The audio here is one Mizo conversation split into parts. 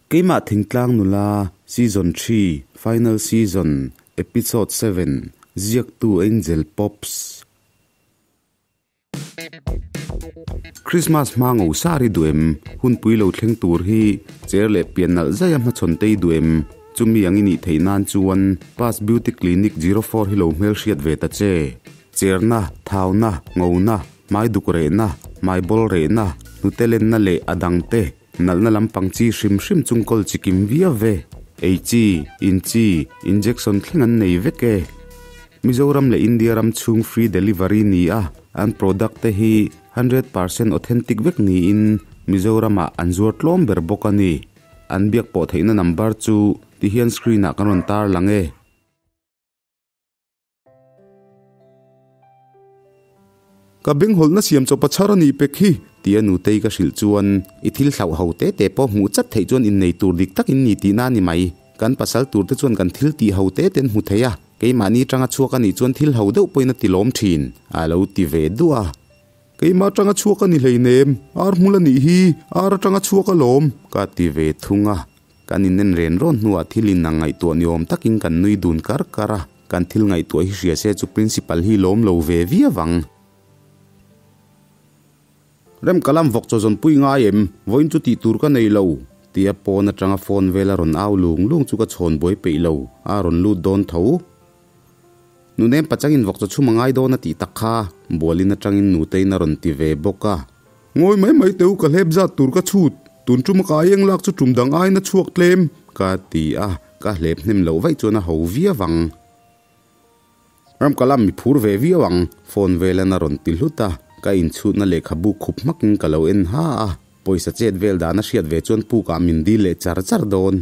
Keimah Thingtlang Nula, Season xii, Final Season, Episode 7, Ziaktu Angel Pops. Christmas hma ngo sar i duh em? Hunpui lo thleng tur hi cher leh pian nalh zaia hmachhawn te i duh em? Chumi ang i nih theih nan chuan Pass Beauty Clinic 04 hi lo hmelhriat ve ta che. Cherna, thauna, ngona, hmai duk rehna, hmai bawl rehna, hnute lenna leh a dangte Nalhna lampang chi hrim hrim chung kawl chi kim viau ve. Ei chi, in chi, injection thleng an nei vek e. Mizoram leh India ram chhung free delivery ni a, an product te hi 100% authentic vek niin Mizoramah an zuar tlawm ber bawk a ni. An biak pawh theihna number chu tihian screen ah kan rawn tar lang e. Ka benghawlhna siam chawpa chhar a nih pek hi, tia Nutei ka hrilh chuan i thil hlauh ho te te pawh hmuh chat theih chuan innei tur dik tak in ni tihna a ni mai. Kan pasal tur te chuan kan thil tih ho te te an hmu thei a, keimahni tanga chhuak a nih chuan thil ho deuh pawhin a ti lawm thin, a lo ti ve duah a. Keimah atanga chhuak a ni hleinem, ar hmul a nih hi, ar atanga chhuak alawm, ka ti ve thung a. Kan inen ren rawn hnuah thil in ang ngaihtuah ni awm takin kan nui dun kar kar a. Kan thil ngaihtuah hi hria se chu Principal hi lawm lo ve viau ang. Rem ka lam vawk chaw zawnpui ngai em? Vawiin chu tih tur ka nei lo. Tia pawn atanga phone vel a rawn au lung lung chu ka chhawn buai peih lo, a rawn lut dawn tho. Nunem pachangin vawk chaw chhum a ngai dawn a tih tak kha, Bualin atangin Nutein a rawn ti ve bawk a. Ngawi mai mai teu ka hlep zat tur ka chhut, tun tum a ka aieng lak chu tum dang aiin a chhuak tlem, ka ti a, ka hlep hnem loh vaih chuan a ho viau ang. Ram ka lam mi phur ve viau ang, phone velan a rawn ti hlut a, ka inchhutna lehkhabu khup hmakin ka lo en ha a, pawisa chet vel dan a hriat ve chuan pukah min dil leh char char dawn.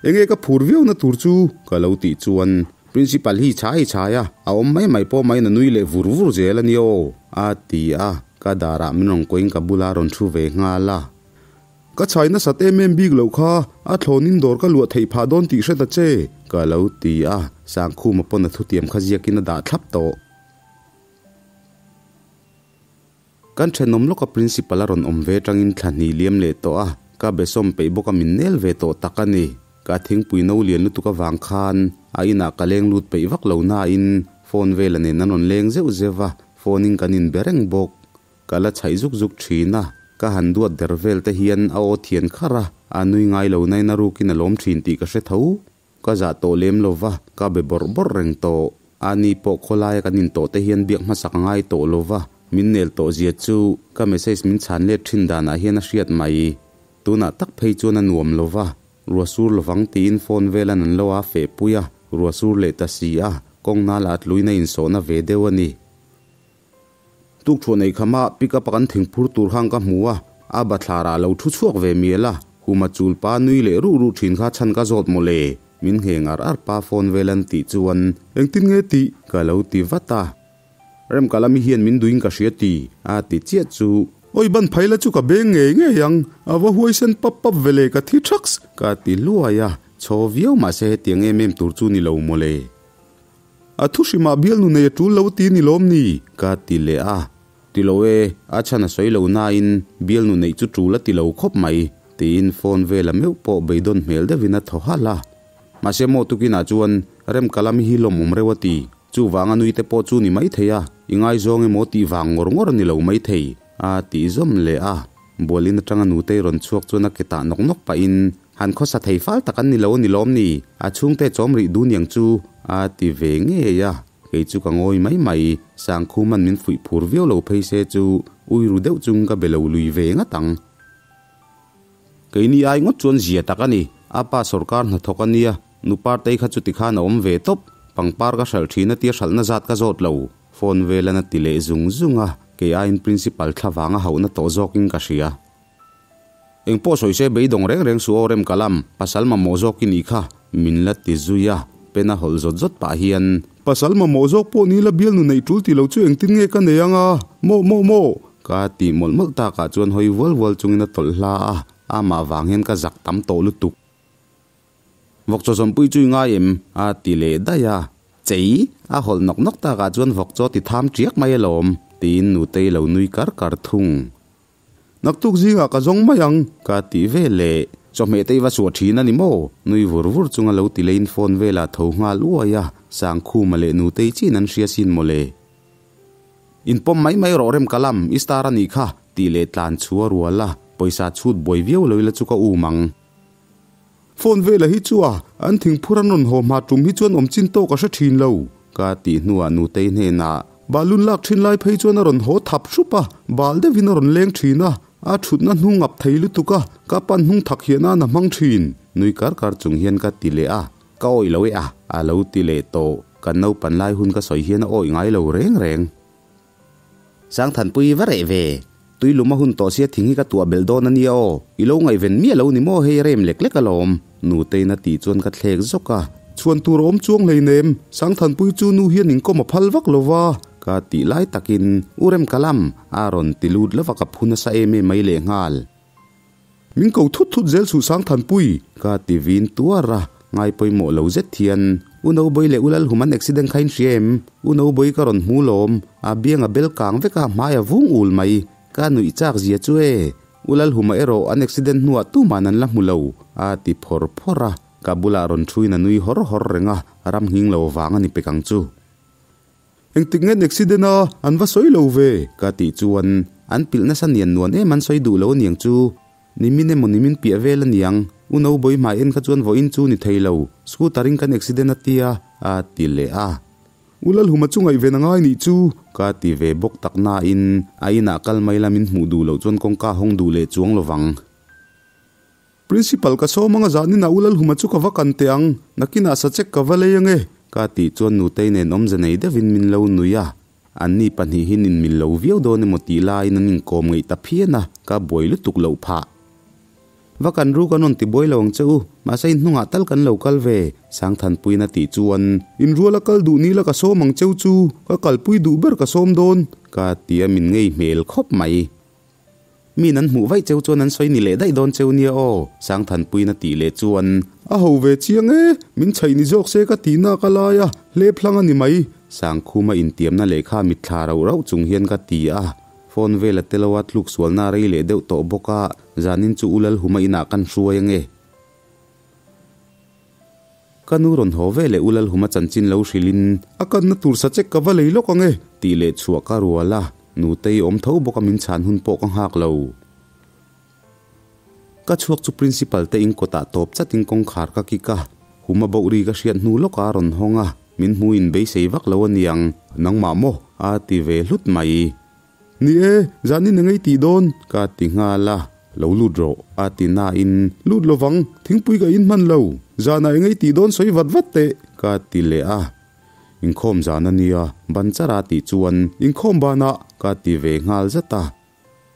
Enge ka phur viau na tur chu? ka lo tih chuan Principal hi chhai chhai a, a awm mai mai pawh maiin a nui leh vur vur zel a ni aw, a ti a, ka darah min rawn kawiin ka bula rawn thu ve nghal a. Ka chhai nasat em em bik loh kha, a thlawnin dawr ka luah theih phah dawn tih hre ta che, ka lo ti a, Sangkhuma pawn a thutiam kha ziakin a dah thlap tawh. Kan thenawm lawka Principal a rawn awm ve tangin thla hnih liam leh tawh a, ka besawm peih bawk a min nel ve tawh tak a ni. Ka thingpui no lian lutuk avang khan a inah ka leng lut peih vak lo nain phone vela nen an rawn leng zeuh zeuh a, phone in kan inbe reng bawk. Ka la chhaih zuk zuk thin a, ka han duat der vel te hian a aw thian kharh a, a nui ngai lo nain a rukin a lawm thin tih ka hre tho. Ka zah tawh lem lo va, ka be bawrh bawrh reng tawh. Ani pawh khawlaia kan intawh te hian biak hmasak a ngai tawh lo va, min nel tawh zia chu ka message min chhan let thin danah hian a hriat mai. Tunah tak phei chuan a nuam lo va, rua sur lovang tiin phone velan an lo a feh pui a, rua sur leh ta si a, kawng nal ah tluin a insawhna ve deuh a ni. Tukṭhuah nei khama pick up a kan thingphur tur khan ka hmu a, a bathlar ah lo thu chhuak ve mial a, Huma chul pa nui leh ruh ruh thin kha chhan ka zawt mawle, min ngheng ar ar pa phone vel an tih chuan engtin nge tih ka lo ti vat a. Remkalami hian min duhin ka hria ti a ti chiah chu. Oi ban phai la chu ka beng ngei ngei ang, a va huaisen pap pap ve le ka thi thaks ka ti hluai a, chhaw viau mahse hetiang em em tur chu ni lo mawle. A thu hrimah bialnu nei a tul lo ti ni lawm ni? Ka ti leh a. Ti lo e, a chhan a sawi lo nain bialnu neih chu tul a ti lo khawp mai, tiin phone vela meuh pawh beidawn hmel deuhin a thaw halh a. Mahse maw tukinah chuan Remkalami hi lawmawm reuh a ti. Chuvanga nui te pawh chu ni maithei a, i ngaizawng emaw tih vang ngawr ngawr a ni lo maithei, a tih zawm leh a. Bualin atanga nutei rawn chhuak chuan a ke tah nawk nawk pahin Han khawsa thei fal tak an ni lo a ni lawm ni? A chhungte chawm rih dun yang chu a ti ve ngei a, kei chu ka ngawi mai mai. Sangkhuman min fuih phur viau lo phei se chu ui ru deuh chung ka be lo lui ve ngat ang. Keini ai ngawt chuan zia tak a ni, a pa sawrkar hnathawk a nia, nu partei kha chuti khan a awm ve tawp, pangpar ka hralh thin a tia hralhna zat ka zawt lo, phone velan a ti leh zung zung a, kei aiin principal thla vanga hauhna tawh zawkin ka hria. Eng pawh sawi se beidawng reng reng suh aw rem ka lam, pasal mamawh zawk i nih kha, min la ti zui a, pen a hawlh zawt zawt pah hian. Pasal mamawh zawk pawh ni la bialnu neih tul ti lo chu engtin nge ka nei ang a, maw maw maw? Ka tih mawlh mawlh takah chuan hawi vual vual chungin a tawlh hla a, amah vang hian ka zak tam tawh lutuk. Vawkchaw zawmpui chu i ngai em? a ti leh daih a. Chei, a hawlh nawk nawk takah chuan vawkchaw ti tham tiak mai alawm, tiin nutei lo nui kar kar thung. Naktuk zingah ka zawng mai ang, ka ti ve leh. Chawhmeh te i va suah thin a ni maw? Nui vur vur chunga lo ti leiin phone velah tho nghal uai a, Sangkhuma leh Nutei chin an hria sin mawle. Inpawm mai mai rawh rem ka lam, i star a nih kha, tih leh tlan chu a rual a, pawisa chhut buai viau lo ila chu ka um ang. Phone vela hi chu a, an thingphur an rawn haw hma tum hi chuan awm chin tawk a hre thin lo, ka tih hnuah Nutei hnenah balun lak thin lai phei chuan a rawn haw thap hrup a, bal deuhin a rawn leng thin a, a thutna hnung ngap thei lutuk a, ka pan hnung thak hian a na hmang thin, nui kar kar chung hian ka ti leh a, ka awih lo e a, a lo ti leh tawh, kan naupan lai hun ka sawi hian a awih ngai lo reng reng. Sangthanpui va reh ve. Tui lum a hun tawh sia thing hi ka tuah belh dawn a nia aw. I lo ngaihven miah lo ni maw hei rem lek lek alawm. Nuteiin a tih chuan ka thlek zawk a. Chhuan tur a awm chuang hleinem, Sangthanpui chu nu hian inkawm a phal vak lo va. Ka tih lai takin U Remkalam a rawn ti lut lova ka phu nasa em em mai lehnghal. Min ko thut thut zel suh Sangthanpui! Ka ti vin tuar a, ngai pawimawh lo zet hian, U Noboi leh U Lalhum an accident kha in hria em? U Noboi ka rawn hmu lawm, a biang a bel kang vek a, hmai a vung ul mai. Ka nuih chak zia chu e, U Lalhuma erawh an accident hnuah tuman an la hmu lo, a ti phawr phawr a, ka bulah rawn thuin a nui hawr hawr reng a, ram nghing lo vang a ni pek ang chu. Engtik nge an accident a, an va sawi lo ve? Ka tih chuan, An pilh nasa nian nuan em an sawi duh lo aniang chu. Nimin emaw nimin piah vel aniang, U Noboi hmai en kha chuan vawiin chu ni thei lo, scooter in kan accident a tia, a ti leh a. U Lalhuma chu ngaihven a ngai nih chu, ka ti ve bawk tak nain, a inah kal mai la min hmuh duh loh chuan kawngka hawng duh leh chuang lovang. Principal ka sawm anga zanin a U Lalhuma chu ka va kan teh ang, nakinah sachek ka va lei ange, ka tih chuan Nutei nen awmze nei deuhin min lo nui a. Anni pahnihin inmil lo viau dawn emaw tih laiin an inkawm ngeih ta phian a, ka buai lutuk loh phah. Va kan ru kan rawn ti buai lo ang che u, mahse in hnungah tal kan lo kal ve, Sangthanpuiin a tih chuan, Inruala kal duh nila ka sawm ang cheu chu, ka kalpui duh ber ka sawm dawn, ka ti a min ngei hmel khawp mai. Mi nan hmuh vaih cheu chuan an sawi ni leh daih dawn cheu nia aw, Sangthanpuiin a tih leh chuan. A ho ve chiang e, min chhaih ni zawk se ka tih nak a lai a, hlep hlang a ni mai. Sangkhuma intiamna lehkha mitthla rauh rauh chung hian ka ti a, phone vel a telo a tluk sualna a rei leh deuh tawh bawk a, zanin chu U Lalhuma inah kan hruai ange. Ka nu rawn haw ve leh U Lalhuma chanchin lo hrilhin, A kanna tur sachek ka va lei lawk ang e, tih leh chhuah ka rual a, Nutei awm tho bawk a min chhan hun pawh ka nghak lo. Ka chhuak chu Principal te in kawtah tawp chatin kawngkhar ka kik a, Huma boh ri ka hriat hnu lawkah a rawn hawng a, min hmuin beisei vak lo a niang, nangmah maw? a ti ve hlut mai. Ni e, zanin engei tih dawn? Ka ti nghal a, Lo lut rawh, a ti nain, Lut lovang, thingpui ka in hman lo, zanah engei tih dawn sawi vat vat teh, ka ti leh a. Inkhawm zan a nia, ban char a tih chuan, Inkhawm banah, ka ti ve nghal zat a.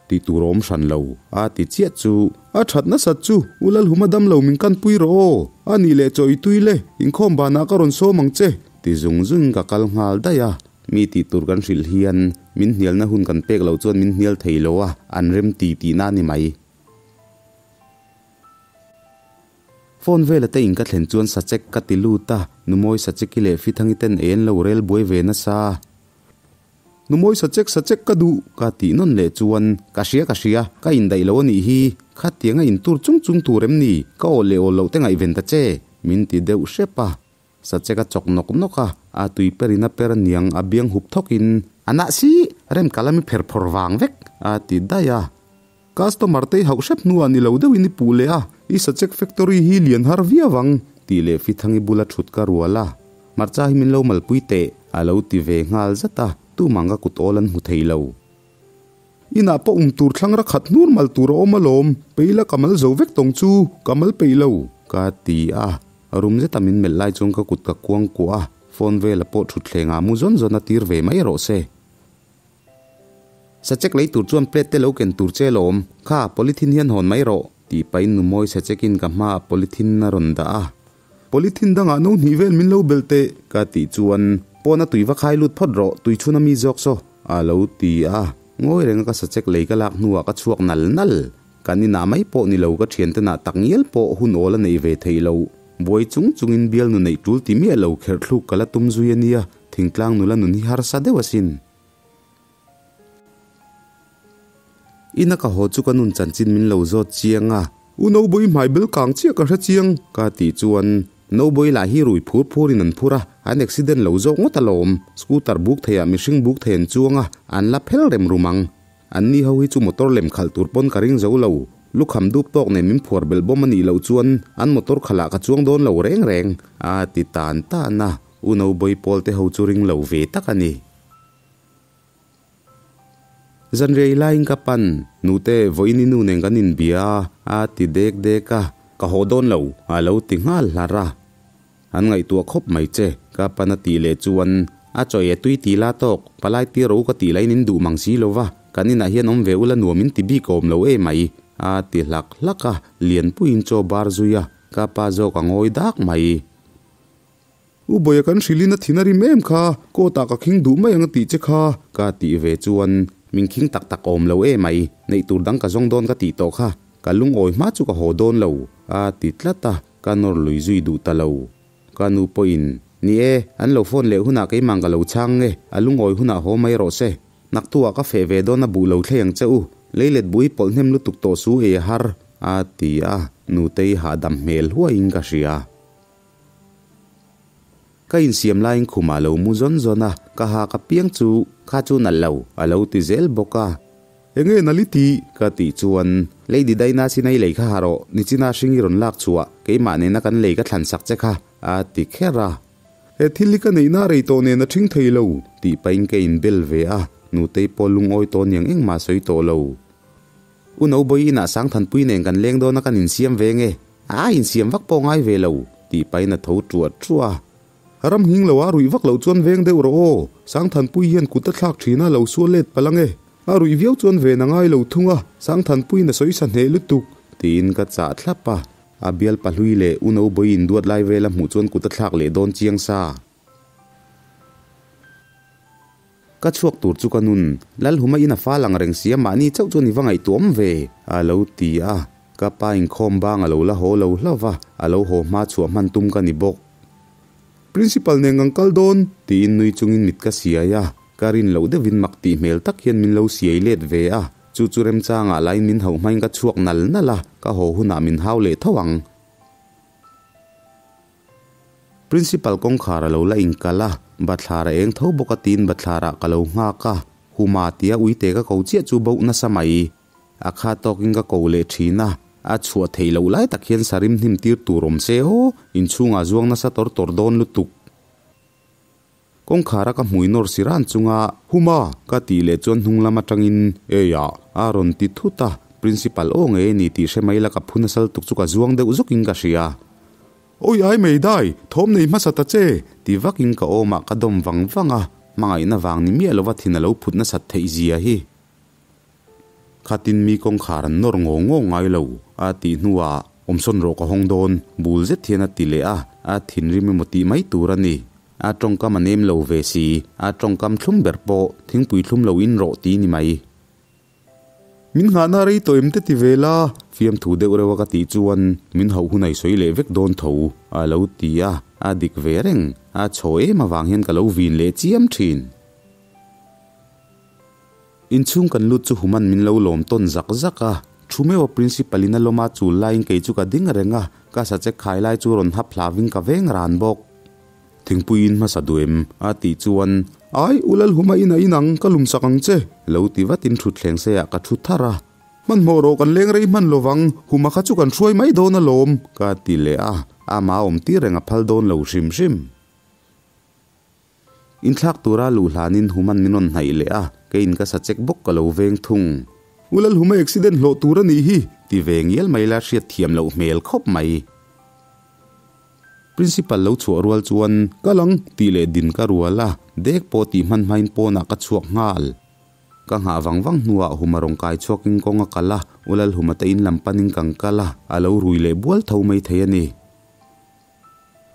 Tih tur a awm hran lo, a ti chiah chu. A that nasat chu, U Lalhuma dam lo min kanpui rawh aw, a nih leh chaw i tui le, inkhawm banah ka rawn sawm ang che, ti zung zungin ka kal nghal daih a. Mi tih tur kan hrilh hian min hnialna hun kan pek loh chuan min hnial thei lo a, an rem ti tihna a ni mai. Phone vela te in ka thlen chuan sachek ka ti lut a, Numawi Sacheki leh Fithangi ten ei an lo rel buai ve nasa. Numawi Sachek Sachek ka duh ka tih nawn leh chuan ka hria ka hria, ka indaih lo a nih hi, khatianga intur chung chung tur em ni, ka aw leh aw loh te ngaihven ta che, min ti deuh hrep a. Sachek a chawk nawk nawk a, a tui per in a per aniang a biang hup thawk in, A nah si, rem ka lam i pher phawr vang vek, a ti daih a. Customer te i hauh hrep hnuah ni lo deuh in i puh leh a, i sachek factory hi lian har viau ang, tih leh Fithangi bula thut ka rual a. Hmarcha hi min lo malpui teh, a lo ti ve nghal zat a, tumah ka kut awl an hmu thei lo. Inah pawh um tur thlang ra khat hnur mal tur a awm alawm, peila ka mal zo vek tawng chu ka mal peih lo, ka ti a. Rum zeta min melh lai chuan ka kut ka kuang kuah a, phone vela pawh thutthleng ah mu zawn zawn a tir ve mai rawh se. Sachek lei tur chuan plate te lo ken tur che lawm, kha polythene hian hawn mai rawh, tih pahin nu mawi sachekin ka hmaah polythene a rawn dah a. Polythene dangah no hnih vel min lo belh teh, ka tih chuan pawn a tui va khai lut phawt rawh, tui chhun a mi zawk saw, a lo ti a. Ngawi renga ka sachek lei ka lak hnuah ka chhuak nal nal. Kan inah mai pawh ni lo ka thiante nah tak ngial pawh hun awl a neih ve theih lo. Buai chung chungin bialnu neih tul ti miah lo kherh thluk ka la tum zui a nia, thingtlang nula nun hi harsa deuh asin. Ina ka haw chu ka nun chanchin min lo zawt chiang a. U Nobawii hmai bel kang chiah ka hre chiang ka tih chuan Nobawii lah hi rui phur phurin an phur a, an accident lo zawk ngawt alawm. Scooter buk theiah mihring buk thei an chuang a, an la phel rem rum ang. An ni ho hi chu motor lem khalh tur pawn ka ring zo lo. Lukham dup tawk nen min phuar belh bawm a nih loh chuan an motor khalh ah ka chuang dawn lo reng reng a ti tan tan a, U Nobawii pawl te ho chu ring lo ve tak a ni. Zanriai laiin ka pan, Nute, vawiin i nu nen kan inbia a, a ti dek dek a, ka haw dawn lo, a lo ti nghal hlar a. An ngaihtuah khawp mai che, ka pan a tih leh chuan, A chaw e tui ti la tawk, palai tir rawh u ka tih laiin in duh mang si lo va, kan inah hian awm ve ula nuam in ti bik awm lo e mai, a ti hlak hlak a, lianpuiin chaw bar zui a, ka pa zawk a ngawi dak mai. U Bawia kan hrilhin a thin a rim em kha, court ah ka khing duh mai ang a tih che kha. Ka tih ve chuan min khing tak tak awm lo e mai, neih tur dang ka zawng dawn ka tih tawh kha, ka lungawi hma chu ka haw dawn lo, a ti tlat a, ka nawr lui zui duh ta lo. Ka nu pawhin, Ni e, an lo phone leh hunah keimah ka lo chhang nge, a lungawi hunah haw mai rawh se. Naktuah ka feh ve dawn a buh lo thlei ang che u, leilet buh hi pawlh hnem lutuk tawh su ei a har, a ti a, nutei hahdam hmel huaiin ka hria. Ka insiam laiin khumah lo mu zawn zawn a, ka ha ka piang chu kha chu nalh lo a lo ti zel bawk a. Enge nalh i tih? Ka tih chuan Lady Daina Sinai lei kha ha rawh, nichina hring i rawn lak chhuah, keimah nena kan lei ka thlan sak che kha a ti kher a. He thil hi ka neihna rei tawh nen a ṭhing thei lo tih pahin ka inbel ve a, nutei pawh lungawi tawh niang engmah sawi tawh lo. U Nobawii inah Sangthanpui nen kan leng dawn a kan insiam ve nge? A insiam vak pawh ngai ve lo, tih pahin a tho ṭuah ṭuah a. Ram nghing lo a ruih vak loh chuan veng deuh rawh aw, Sangthanpui hian kut a thlak ṭhin a lo sual let palh ange. A ruih viau chuan ven a ngai lo thung a, Sangthanpuiin a sawi sa hneh lutuk, tiin ka chah thlap a. A bial pahlui leh U Nobawii induat lai vel a hmuh chuan kut a thlak leh dawn chiang sa. Ka chhuak tur chu ka nun, Lalhuma in a fal ang reng sia mahni chauh chuan i va ngaihtuah awm ve, a lo ti a. Ka pa inkhawm bang a lo la haw lo hlauh va, a lo haw hma chhuah hman tum ka ni bawk. Principal nen kan kal dawn, tiin nui chungin mit ka siai a. Ka rin loh deuhin mak tih hmel tak hian min lo siai let ve a. Chu chu remchangah lain min hauh hmain ka chhuak nal nal a, ka haw hunah min hau leh tho ang. Principal kawngkhar a lo la inkal a, bathlar a eng tho bawk a tiin bathlarah ka lo nghak a, Huma tia uite ka ko chiah chu boh nasa mai. A kha tawkin ka ko leh thin a, a chhuah theih loh lai tak hian sarim hnim tir tur awm se aw, inchhungah zuang nasa tawr tawr dawn lutuk. Kawngkhara ka hmui nawr si ran chunga Huma! ka tih leh chuan hnung lam atangin Eia! a rawn ti thut a, Principal aw ngei a ni tih hre mai la ka phu nasal tuk chu ka zuang deuh zawkin ka hria. Awi ai mai dai, thawm nei hmasa ta che! ti vakin ka awmah ka dawm vang vang a, hmangaihna vang ni miah lova thin a lo phut nasat theih zia hi. Khatin mi kawngkhar an nawr ngaw ngaw ngai lo a tih hnuah awmsawn rawh ka hawng dawn, bul zet hian a ti leh a, a thinrim emaw tih mai tur a ni. A tawngkam a nem lo ve si, a tawngkam thlum ber pawh thingpui thlum lo in rawh ti ni mai. Min nghahna rei tawh em te ti ve la, fiamthu deuh reuh a ka tih chuan min hauh hun a i sawi leh vek dawn tho a lo ti a, a dik ve reng, a chhaw em avang hian ka lo vin leh chiam thin. Inchhung kan lut chu Human min lo lawm tawn zak zak a, thu meuh a Principal in a lawm a chul laiin kei chu ka ding reng a, ka sachek khai lai chu rawn hap hlavin ka veng ran bawk. Thingpui in hmasa duh em? a tih chuan, Ai, u Lalhuma in a inang, ka lum sak ang che, lo ti vatin thutthleng seiah ka thu thar a. Hmanhmawh rawh kan leng rei hman lovang, Huma kha chu kan hruai mai dawn alawm, ka ti leh a, amah a awm tir reng a phal dawn lo hrim hrim. Inthlak tura luh hlanin Human min rawn hnaih leh a, keiin ka sa chek bawk ka lo veng thung. U Lalhuma accident hlawh tur a nih hi, ti ve ngial mai la hriat thiam loh hmel khawp mai. Principal lo chhuah rual chuan ka lang tih leh din ka rual a, dek pawh tih hman hmain pawnah ka chhuak nghal. Ka nghah vang vang hnuah Huma rawn kai chhuakin kawng a kal a, U Lalhuma te in lam panin kan kal a, a lo rui leh bual tho mai thei a ni.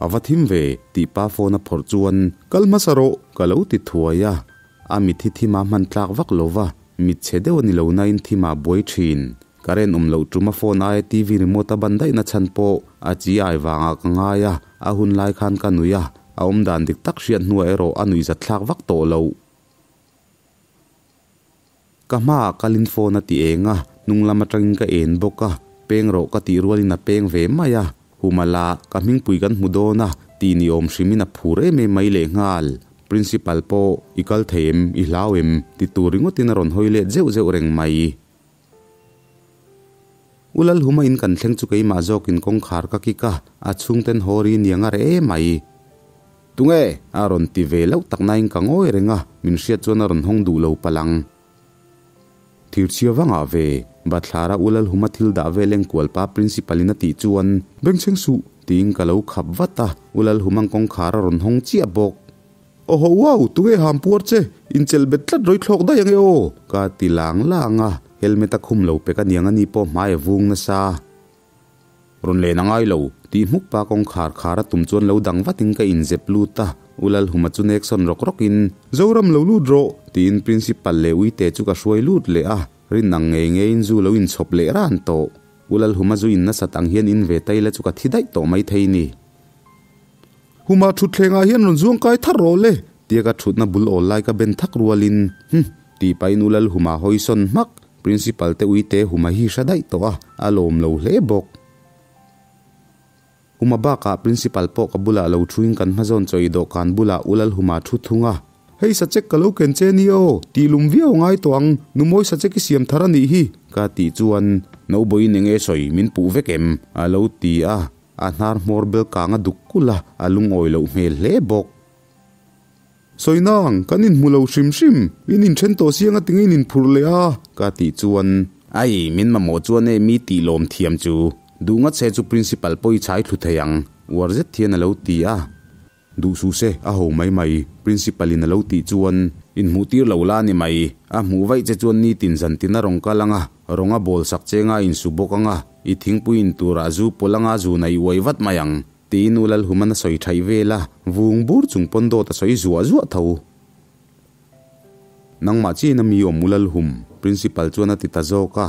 A va thim ve, tih pa phone a phawrh chuan, Kal hmasa rawh, ka lo ti thuai a. A mit hi thim a hman tlak vak lo va, mit chhe deuh a ni lo nain thim ah buai thin. Current awm loh tum a phone aia TV remote a ban daih na chhan pawh a chi ai vangah ka ngai a, a hun lai khan ka nuih a, a awmdan dik tak hriat hnuah erawh a nuihzat thlak vak tawh loh. Ka hmaah kalin phone a ti eng a, hnung lam atangin ka en bawk a, peng rawh ka tih rualin a peng ve mai a, Humala, ka hmingpui kan hmu dawn a, tih ni awm hrimin a phur em em mai lehnghal. Principal pawh, I kal thei em? I hlau em? ti tur ringawtin a rawn hawi let zeuh zeuh reng mai. U Lalhuma in kan thleng chu keimah zawkin kawngkhar ka kik a, a chhungten haw ri niang a reh em mai. Tunge? a rawn ti ve loh tak nain ka ngawi reng a, min hriat chuan a rawn hawng duh lo palh ang. Thirchhia vangah ve, bathlara U Lalhuma thil dah vel enkual pa Principal in a tih chuan, Bengchheng suh! tiin ka lo khap vat a, U Lalhuma'n kawngkhar a rawn hawng chiah bawk. Awhaw uau! Tunge ham puar che? Inchelh bet tlat rawi thlawk daih ange aw! Ka ti lang lang a, helmet a khum lo pek aniang ani pawh hmai a vung nasa. Rawn len a ngai lo, tih hmuk pa kawngkhar khar a tum chuan lo dang vatin ka inzep lut a, U Lalhuma chu nek sawn rawk rawkin, Zoram lo lut rawh! tiin Principal leh Uite chu ka hruai lut leh a, rin ang ngei ngeiin zu lo inchhawp leh ran tawh. U Lalhuma zu in nasat ang hian in ve ta ila chu ka thi daih tawh maithei ni. Huma thutthlengah hian rawn zuang kai thar rawh le! tia ka thutna bul awl lai ka ben thak rualin, Hum! tih pahin U Lalhuma hawi sawn hmak. Principal te uite Huma hi hra daih tawh a, a lawm lo hle bawk. Huma bakah Principal pawh ka bulah lo thuin kan hmazawn chaw i dawhkan bulah U Lalhuma thu thung a. Hei sachek ka lo ken che ni aw, tih lum viau a ngai tawh ang, nu mawi sachek i siam thar a nih hi, ka tih chuan Nobawiin eng nge sawi min puh vek em? a lo ti a, a hnar hmawr bel kang a duk kulh a, a lungawi loh hmel hle bawk. Sawi nang, kan inhmu lo hrim hrim, in inthen tawh siang a tinge in inphurh leh a? Ka tih chuan, Ai, min mamawh chuan e mi tih lawm thiam chu, duh ngat se chu Principal pawh i chhai thlu thei ang, uar zet hian a lo ti a. Duh suh se, a ho mai mai, Principal in a lo tih chuan, Inhmuh tir lo la ni mai, a hmuh vaih che chuan nitin zantin a rawn kal ang a, rawnga bawl sak che nga insu bawk ang a, i thingpui in turah zu pawlh anga zun a i uai vat mai ang. Tiin U Lalhuman a sawi thaih vel a, vung bur chung pawn dawt a sawi zuah zuah tho. Nangmah chiin a mi awm U Lalhum, Principal chuan a ti ta zawk a.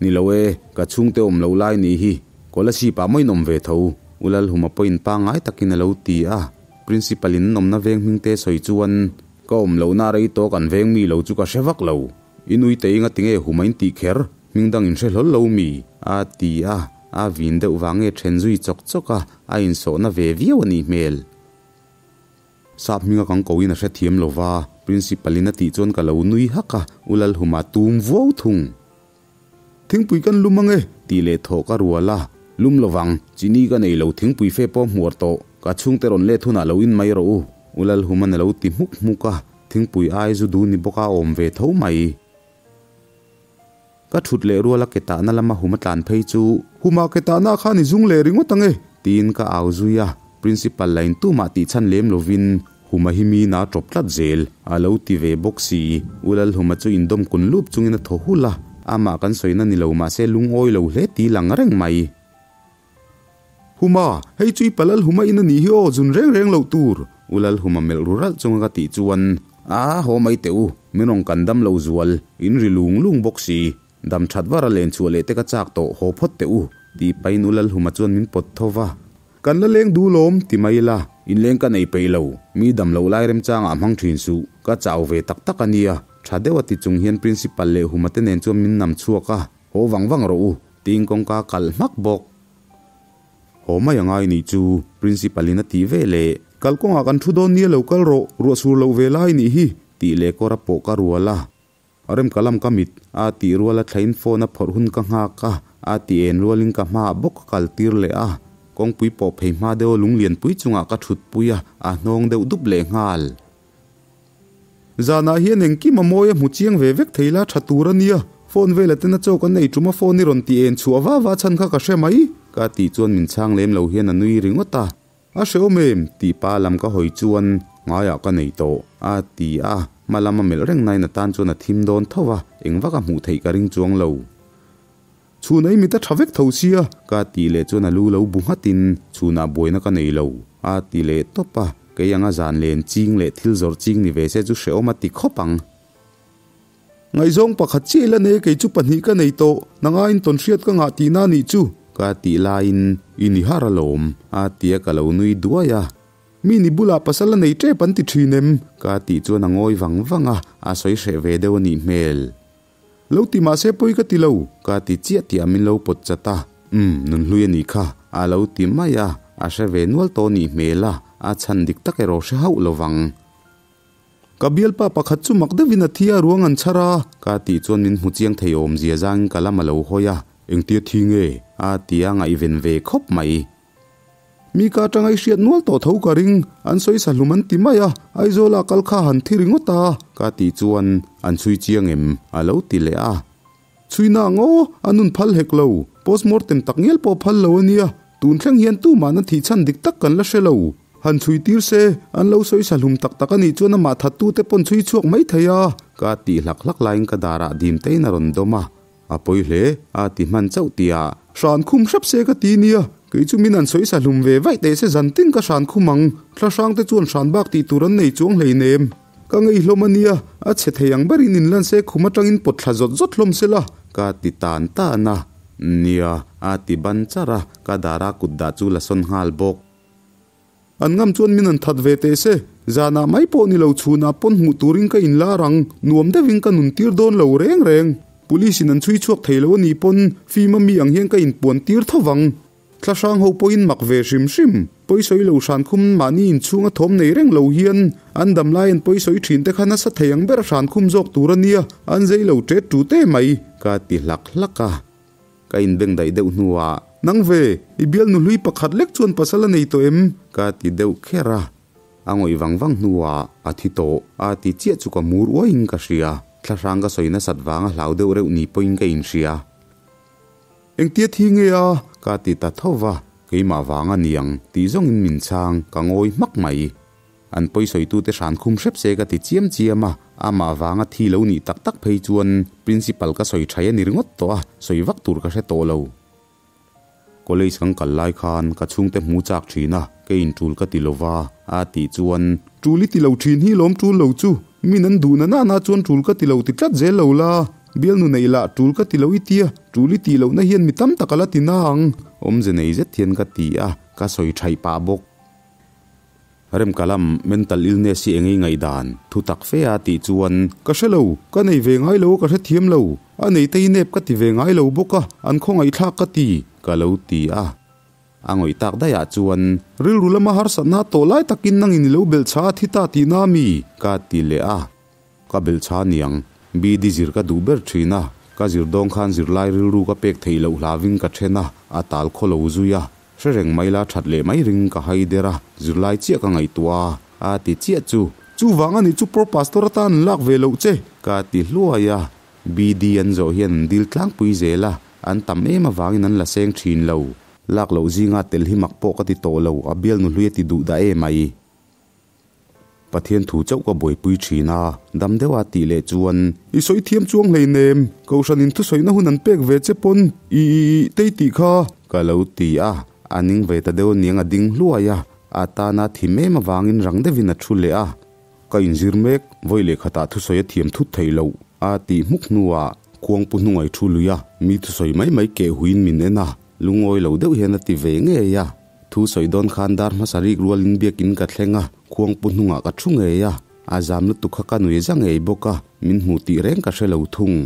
Ni lo e, ka chhungte awm lo lai nih hi, Kolasib ah mawiin awm ve tho, U Lalhuma pawhin pangngai takin a lo ti a. Principal in an awmna veng hming te sawi chuan, Ka awm lohna rei tawk an veng mi lo chu ka hre vak lo. I nui te inga tinge huma in tih kher, hming dang in hre hlawl lo mi? a ti a. A vin deuh vang nge then zui chawk chawk a, a insawhna ve viau a nih hmel. Sap hminga kan koin a hrethiam lo va, Principal in a tih chuan ka lo nui hak a, U Lalhuma tum vuau thung. Thingpui kan lum ange, tih leh thawh ka rual a. Lum lovang, chini ka nei lo thingpui fe pawh hmuar tawh, ka chhungte rawn let hunah lo in mai rawh u, U Lalhuman a lo ti hmuk hmuk a, thingpui ai zu dun ni bawk a awm ve tho mai. Ka thut leh ruala ke tahna lama hum a tlan phei chu, Huma ke tahna khan i zung leh ringawt ang e! tiin ka au zui a, Principal la in tumah tih chhan lem lovin Huma hi mi na tawp tlat zel a lo ti ve bawk si. U Lalhuma chu indawm kun lup chungin a thaw hulh a, amah kan sawina ni lo mahse lungawi lo hle ti lang reng mai. Huma, hei chu i pa Lalhuma in a nih hi aw, zun reng reng loh tur! U Lalhuma melh ru ralh chunga ka tih chuan, A, haw mai teh u, min rawn kan dam lo zual, in ri lung lung bawk si. Dam that var a len chhuah leh te ka chak tawh, haw phawt teh u, tih pahin U Lalhuma chuan min pawt tho va. Kan la leng duh lawm, ti mai ila, inleng ka nei peih lo, mi dam loh lai remchangah hmang thin suh, ka chau ve tak tak a nia, tha deuh a ti chung hian Principal leh Huma te nen chuan min nam chhuak a, haw vang vang rawh u, Tiin kawngka kalh hmak bawk. Haw mai a ngai nih chu, Principal in a tih ve leh. Kalkawngah kan thu dawn nia lo kal rawh, ruah sur loh ve lai nih hi, tih leh kawr a pawh ka rual a. Rem ka lam ka mit, a tih rual a thlain phone a phawrh hun ka nghak a, a ti en rualin ka hmaah bawk ka kal tir leh a. Kawngpui pawh phei hma deuh a lunglianpui chungah ka thutpui a, a hnawng deuh dup leh nghal. Zanah hian engkim a mawi a hmu chiang ve vek thei la tha tur a nia, phone vela ten a chaw kan nei tum a phone i rawn ti en chhuah va va chhan kha ka hre mai, ka tih chuan min chhang lem lo hian a nui ringawt a. A hreawm em? tih pa lam ka hawi chuan ngaiah ka nei tawh, a ti a, hma lam a melh reng nain a tan chuan a thim dawn tho a, eng vak a hmuh theih ka ring chuang lo. Chhun ei mit a tha vek tho sia, ka tih leh chuan a lu lo bu nghatin chhunah buaina ka nei lo, a ti leh tawp a, kei anga zan len ching leh thil zawrh ching ni ve se chu hrehawm a ti khawp ang. Ngaihzawng pakhat chiah ila nei kei chu pahnih ka nei tawh, nangaiin tawnhriat ka ngah tihna a nih chu, ka tih laiin i ni har alawm, a ti a ka lo nui duai a. Mi ni bulah pasal a nei tep an ti thin em? ka tih chuan a ngawi vang vang a, a sawi hreh ve deuh a nih hmel. Lo ti mah se pawi ka ti lo, ka ti chiah tih a min lo pawt chat a. Umm, nunhlui a nih kha, a lo ti mai a, a hre ve nual tawh nih hmel a, a chhan dik tak erawh hre hauh lo vang. Ka bialpa pakhat chu mak deuhin a thi a ruang an chhar a, ka tih chuan min hmu chiang thei awm zia zangin ka lam a lo hawi a, engtia thi nge? a ti a ngaihven ve khawp mai. Mi ka atanga i hriat nual tawh tho ka ring, an sawi sa hlum an ti mai a, Aizawla kal kha han thi ringawt a, ka tih chuan an chhui chiang em? a lo ti leh a. Chhui na ang aw, a nun phal hek lo, postmortem tak ngial pawh phal lo a nia, tun thleng hian tumah na thih chhan dik tak kan la hre lo. Han chhui tir se, an lo sawi sa hlum tak tak a nih chuan amah thattute pawn chhui chhuak mai thei a, ka tih hlak hlak laiin ka darah dim tein a rawn dawm a, a pawi hle, a ti hman chauh tihah hran khum hrep se ka ti nia, kei chu min an sawi sa hlum ve vaih teh se zan tin ka hran khum ang, thla hrang te chuan hran bak tih tur an nei chuang hleinem. Ka ngei hlawm a nia, a chhe thei ang berin in lan se khum atangin pawt thla zawt zawt hlawm se la, ka ti tan tan a. Nia, a ti ban char a, ka dara kut dah chu la sawn nghal bawk. An ngam chuan min an that ve teh se, zanah mai pawh ni lo chhunah pawn hmuh turin ka inlar ang, nuam deuhin ka nun tir dawn lo reng reng. Police in an chhui chhuak thei lo a nih pawn fim a mi ang hian ka inpuan tir tho vang. Thla hrang ho pawhin mak ve hrim hrim, pawisawi lo hran khum mahni inchhunga thawm nei reng lo hian an dam lai an pawisawi thin te kha nasa thei ang ber hran khum zawk tur a nia, an zei lo tet tu te mai, ka ti hlak hlak a. Ka inbeng daih deuh hnuah, Nang ve, i bialnu hlui pakhat lek chuan pasal a nei tawh em? ka ti deuh kher a. A ngawih vang vang hnuah, A thi tawh, a ti chiah chu ka mur uaiin ka hria. Thla hrang ka sawi nasat vanga hlau deuh reuh ni pawhin ka inhria. Engtia thi nge a? Ka ti ta tho va, keimah vang a niang tih zawngin min chhang, ka ngawi hmak mai. An pawisawitute hran khum hrep se ka ti chiam chiam a, amah vanga thi lo nih tak tak phei chuan Principal ka sawi thai a ni ringawt tawh a, sawi vak tur ka hre tawh lo. College kan kal lai khan ka chhungte hmu chak thin a, kei in tul ka ti lo va, a tih chuan. Tul i ti lo thin hi lawm tul lo chu, min an duh na nana chuan tul ka ti lo ti tlat zel lo la, Bialnu neih lah tul ka ti lo i tia, tul i tih lohna hian mi tam tak a la ti na ang. Awmze nei zet hian ka ti a, ka sawi thaih pah bawk. Remkalam, mental illness hi engei ngaihdan, thu tak fe a tih chuan. Ka hre lo, ka nei ve ngai lo a ka hrethiam lo, a nei te hi nep ka ti ve ngai lo bawk a, an khawngaihthlak ka ti, ka lo ti a. A ngawih tak daih ah chuan. Rilru lama harsatna tawh lai takin nangin i lo belh chha a thi ta tihna a mi? ka ti leh a. Ka belh chha niang. BD zir ka duh ber thin a, ka zir dawng khan zirlai rilru ka pek theih loh hlavin ka then a, a tal khaw lo zui a. Hre reng mai la that leh mai ring ka hai der a, zirlai chiah ka ngaihtuah a, a ti chiah chu. Chuvang a nih chu Pro Pastor atan an lak ve loh che, ka ti hluai a. BD an zawh hian an dil tlangpui zel a, an tam em avangin an la seng thin lo. Lak loh zinga tel hi mak pawh ka ti tawh lo, a bialnu hlui a ti duh dah em ai. Pathian thu chauh ka buaipui thin a, dam deuha tih leh chuan. I sawi thiam chuang hleinem, Kohhranin thusawina hun an pek ve che pawn i i i tei tih kha. Ka lo ti a, a ning ve ta deuh aniang a ding hluai a, a tana thi mem avangin rang deuhin a thu leh a. Ka inzir mek, vawi leh khatah thusawi a thiam thut theih loh, a tih hmuk hnuah Khuangpu hnungai thu lui a, mi thusawi mai mai keh huiin min en a, lungawi lo deuh hian a ti ve ngei a. Thu sawi dawn khan dar hmasa rik rualin biakin ka thleng a, khuangpu hnungah ka thu ngei a, a zam lutuk kha ka nui za ngei bawk a, min hmuh tih reng ka hre lo thung.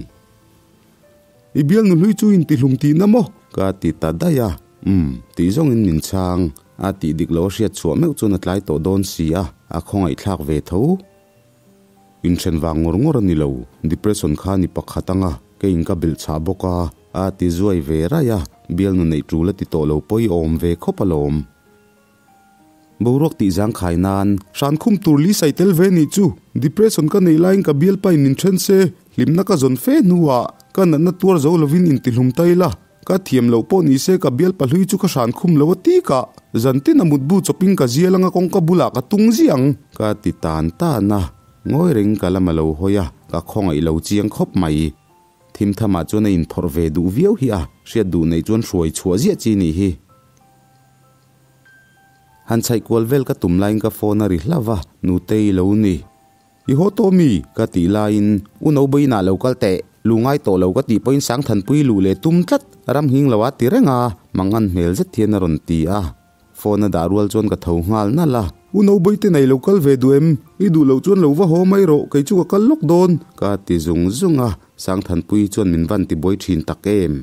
I bialnu hlui chu in tihlum tihna maw? Ka ti ta daih a, umm, tih zawngin min chhang. A tih dik lo a hriat chhuah meuh chuan a tlai tawh dawn si a, a khawngaihthlak ve tho. Inthen vang ngawr ngawr a ni lo, depression kha ni pakhat anga keiin ka belh chhah bawk a, a ti zuai ve raih a, bialnu neih tul a ti tawh lo pawi awm ve khawp alawm. Boruak tih zang khai nan. Hran khum tur li sai tel ve nih chu, depression ka neih laiin ka bialpain min then se, hlimna ka zawn fe hnuah ka natna tuar zo lovin intihlum ta ila, Ka thiam loh pawh ni se ka bial pahlui chu ka hran khum lo a tik a, zantin a mutbu chawpin ka zial anga kawngka bulah ka tung ziah ang. Ka ti tan tan a, ngawi reng ka lam a lo hawi a, ka khawngaih lo chiang khawp mai. Thim thamah chuan a inphawrh ve duh viau hi a, hriat duh neih chuan hruai chhuah ziah chi nih hi. Han chhaih kual vel ka tum laiin ka phone a ri hlauh va, Nutei lo ni. I haw tawh mi? Ka tih laiin U Nobawiin ah lo kal teh, lu ngai tawh lo ka tih pawhin Sangthanpui luh leh tum tlat, ram nghing lo a ti reng a, mangan hmel zet hian a rawn ti a. Phone a dah rual chuan ka tho nghal nalh a. U Nobawih te nei lo kal ve duh em? I duh loh chuan lo va haw mai rawh, kei chu ka kal lawk dawn, ka ti zung zung a. Sangthanpuii chuan min van ti buai thin tak em?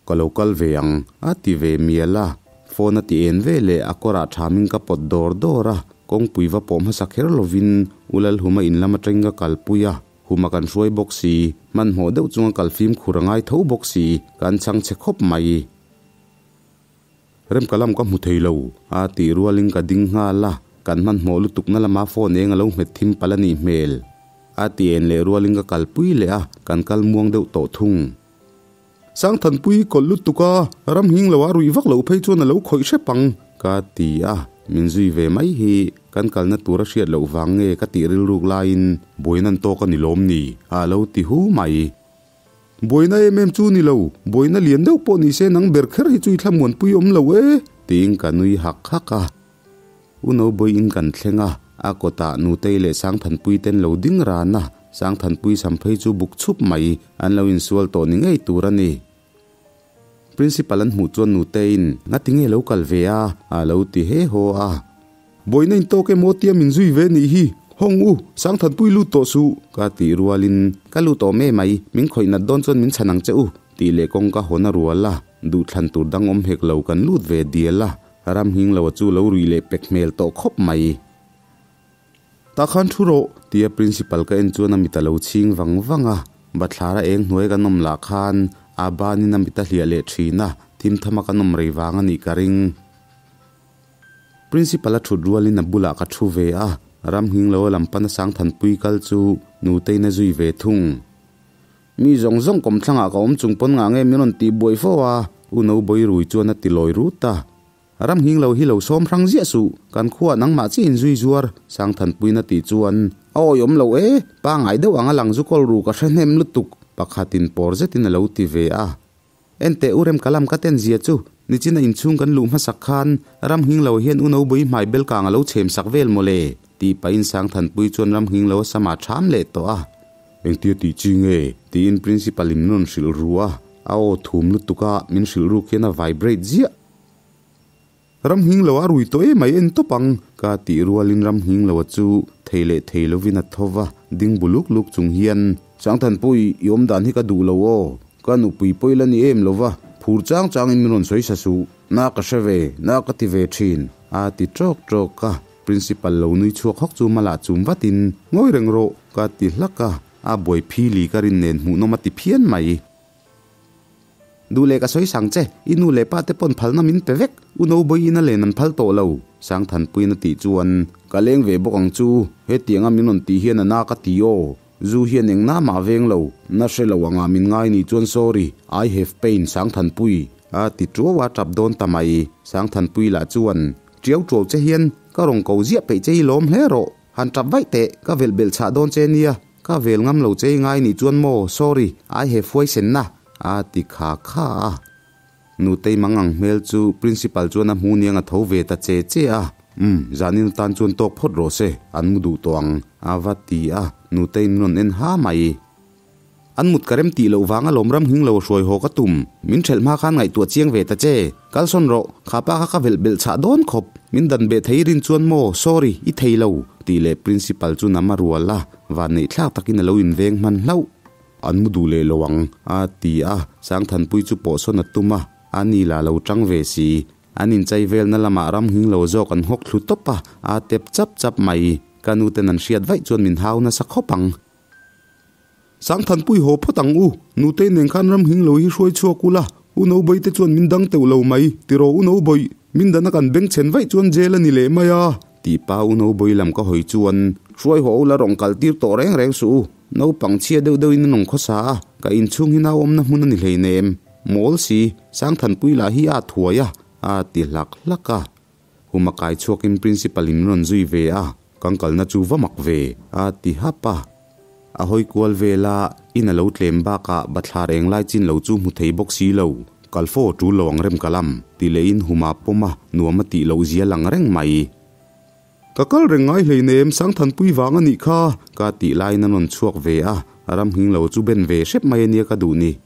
Ka lo kal ve ang, a ti ve mial a. Phone a ti en ve leh a kawrah thamin ka pawt dawr dawr a. Kawngpui va pawh hmasa kher lovin U Lalhuma in lam atangin ka kalpui a. Huma kan hruai bawk si, hmanhmawh deuh chunga kal fimkhur a ngai tho bawk si, kan chhang chhe khawp mai. Remka lam ka hmu thei lo, a tih rualin ka ding nghal a, kan hmanhmawh lutukna lama phone eng a lo nghet thim palh a nih hmel. A ti en leh rualin ka kalpui leh a, kan kal muang deuh tawh thung. Sangthanpui kawlh lutuk a, ram nghing lo a ruih vak loh phei chuan a lo khawih hrep ang, ka ti a, min zui ve mai hi kan kalna tur a hriat loh vang nge ka tih rilruk laiin buaina an tawk a ni lawm ni, a lo ti hu mai. Buaina em em chu ni lo, buaina lian deuh pawh ni se nang ber kher hi chu i thlamuanpui awm lo e, tiin ka nui hak hak a. U Nobawi in kan thleng a, a kawtah Nutei leh Sangthanpui ten lo ding ran a, Sangthanpui sam phei chu buk chhup mai, an lo insual tawh ni ngei tur a ni. Principal an hmuh chuan Nuteiin, Ngati nge lo kal ve a? a lo ti he haw a. Buaina in tawk emaw tia min zui ve nih hi, hawng u, Sangthanpui lut tawh suh, ka tih rualin, Ka lut awm e mai, min khawih nat dawn chuan min chhan ang che u, tih leh kawngka hawn a rual a, duhthlan tur dang awm hek lo kan lut ve dial a, ram nghing lo a chu lo ruih leh pek hmel tawh khawp mai. Tah khan thu rawh, tia principal ka en chuan a mit a lo chhing vang vang a, bathlar a eng hnuai kan awm lah khan a banin a mit a hliah leh thin a, thim thama kan awm rei vang a nih ka ring. Principal a thut rualin a bulah ka thu ve a, ram nghing lo a lam pana Sangthanpui kal chu Nuteiin a zui ve thung. Mi zawng zawng kawmthlangah ka awm chung pawn ngah nge min rawn tih buai fo a, U Nobawi rui chuan a ti lawi rut a. Ram nghing lo hi lo sawm hrang ziah suh, kan khuaah nangmah chiah in zui zuar, Sangthanpuiin a tih chuan, A awihawm lo e, pangai deuh ang a lang zu kawl ru ka hre hnem lutuk, pakhatin pawr zetin a lo ti ve a. Enteh u rem ka lam ka ten zia chu, nichina inchhung kan luh hmasak khan ram nghing lo hian u Nobui hmai bel kang a lo chhem sak vel mawle, tih pahin Sangthanpui chuan ram nghing lo a sama ṭham leh tawh a. Engtia tih chi nge? tiin Principal in min rawn hrilh ru a, a aw thum lutuk a, min hrilh ruk hian a vibrate ziah. Ram nghing lo a rui tawh em mai en tawp ang, ka tih rualin ram nghing lo a chu thei leh thei lovin a tho va, ding bu luk luk chung hian, Changthanpui, i awm dan hi ka duh lo aw, ka nupui pawi la ni em lo va, phur chang changin min rawn sawi sa suh, na ka hre ve, na ka ti ve thin, a ti tawk tawk a, Principal lo nui chhuak hawk chu mala chum vatin, Ngawi reng rawh, ka ti hlak a, a buai phili ka rin nen hmuhnawm a ti phian mai. Duh leh ka sawi sang che, i nu leh pa te pawn phalna min pe vek, u Nobawi in a len an phal tawh lo, Sangthanpuiin a tih chuan, Ka leng ve bawk ang chu, hetianga min rawn tih hian a na ka ti aw, zu hian eng na mah veng lo, na hre lo anga min ngai ni chuan sorry, I have pain Sangthanpui, a ti tuau a tap dawn ta mai, Sangthanpui lah chuan, Tiau tuau che hian ka rawn ko ziah peih che i lawm hle rawh, han tap vaih teh, ka velh belh chhah dawn che nia, Ka vel ngam lo che i ngai nih chuan maw, sorry, I have huaisenna, a ti kha kha a. Nutei mang ang hmel chu Principal chuan a hmu niang a tho ve ta che che a. Umm, zanin atan chuan tawk phawt rawh se, an mu duh tawh ang, a va ti a, Nutei min rawn en ha mai. An mut ka rem tih loh vanga lawm ram nghing lo hruai haw ka tum, min ṭhelh hma khan ngaihtuah chiang ve ta che, kalsawn rawh, kha pa kha ka velh belh chhah dawn khawp, min dan beh thei rin chuan maw, sorry, i thei lo, tih leh Principal chu nam a rual a, vanneih thlak takin a lo inveng hman hlauh. An mu duh leh lo ang, a ti a, Sangthanpui chu pawhsawn a tum a, a ni lah lo ṭang ve si, an inchai velna lamah ram nghing lo zawk an nghawk thlu tawp a, a tep chap chap mai, ka nuten an hriat vaih chuan min hau nasa khawp ang. Sangthanpui haw phawt ang u, Nutei nen khan ram nghing lo hi hruai chhuak ula, U Nobawih te chuan min dang teuh lo mai, tiraw U Nobawih, min dana kan beng chhen vaih chuan jail a ni leh mai a, tih pa U Nobawih lam ka hawi chuan hruai haw ula rawn kal tir tawh reng reng suh u, naupang chhia deuh deuhin a nawng khawsa a, ka inchhung hi nauawmna hmun a ni hleinem, mawl si, Sangthanpui lah hi a thuai a, a ti hlak hlak a. Huma kai chhuakin Principal in rawn zui ve a, kan kalna chu va mak ve, a ti hap a. A hawi kual vel a, in a lo tlem bakah bathlar eng lai chin lo chu hmu thei bawk si lo. Kal fo tul lo ang rem ka lam, ti lehin Huma pawm a, nuam a tih loh zia lang reng mai. Ka kal reng ngai hleinem, Sangthanpui vang a nih kha, ka tih laiin a rawn chhuak ve a, ram nghing lo chu ben ve hrep mai a nia ka duh ni.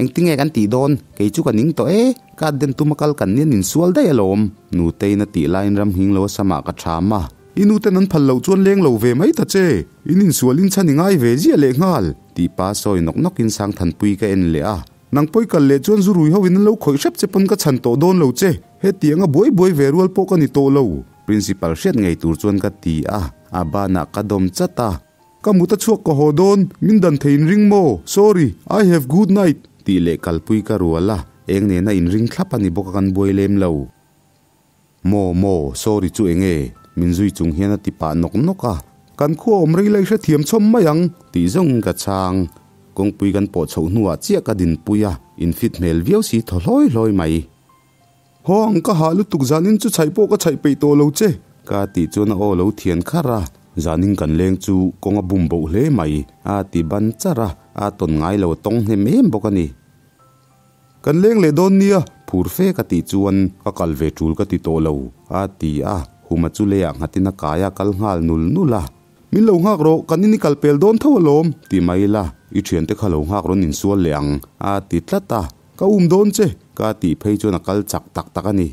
Engtinge kan tih dawn? Kei chu ka ning tawh e, ka den tuma kal kan nian insual daih alawm. Nuteiin a tih laiin ramhing lo a samah ka ṭham a. I nuten an phal loh chuan leng lo ve mai ta che, in insual in chhan i ngai ve ziah leh nghal, tih pa sawi nawk nawkin Sangthanpui ka en leh a. Nang pawi kal leh chuan zu rui ho in an lo khawih hrep che pawn ka chhan tawh dawn lo che, hetianga buai buai ve rual pawh ka ni tawh lo, Principal hriat ngei tur chuan ka ti a, a banah ka dawm chat a. Ka mut a chhuak ka haw dawn, min dan thei in ring maw? Sorry, I have good night! Tih leh kalpui ka rual a, eng nena in ring thlap a ni bawk a kan buai lem lo. Maw maw, sorry chu enge? Min zui chung hian a ti pah nawk nawk a. Kan khua awm rei lai hrethiam chhawm mai ang, tih zawngin ka chhang. Kawngpui kan pawh chhoh hnuah chiah ka dinpui a, in fit hmel viau si thaw hlawi hlawi mai. Haw ang ka hah lutuk zanin chu chhaih pawh ka chhaih peih tawh lo che. Ka tih chuan a aw lo thian kharh a, zanin kan leng chu kawng a bum boh hle mai, a ti ban charh a, a tawn ngai lo a tawng hnem em bawk a ni. Kan leng leh dawn nia, phur fe ka tih chuan ka kal ve tul ka ti tawh lo, a ti a, Huma chu leiah nghatin a kai a kal nghal nul nul a. Min lo nghak rawh, kan in i kal pel dawn tho alawm, ti mai la, i thiante kha lo nghak rawn insual leh ang, a ti tlat a. Ka um dawn che, ka tih phei chuan a kal chak tak tak a ni.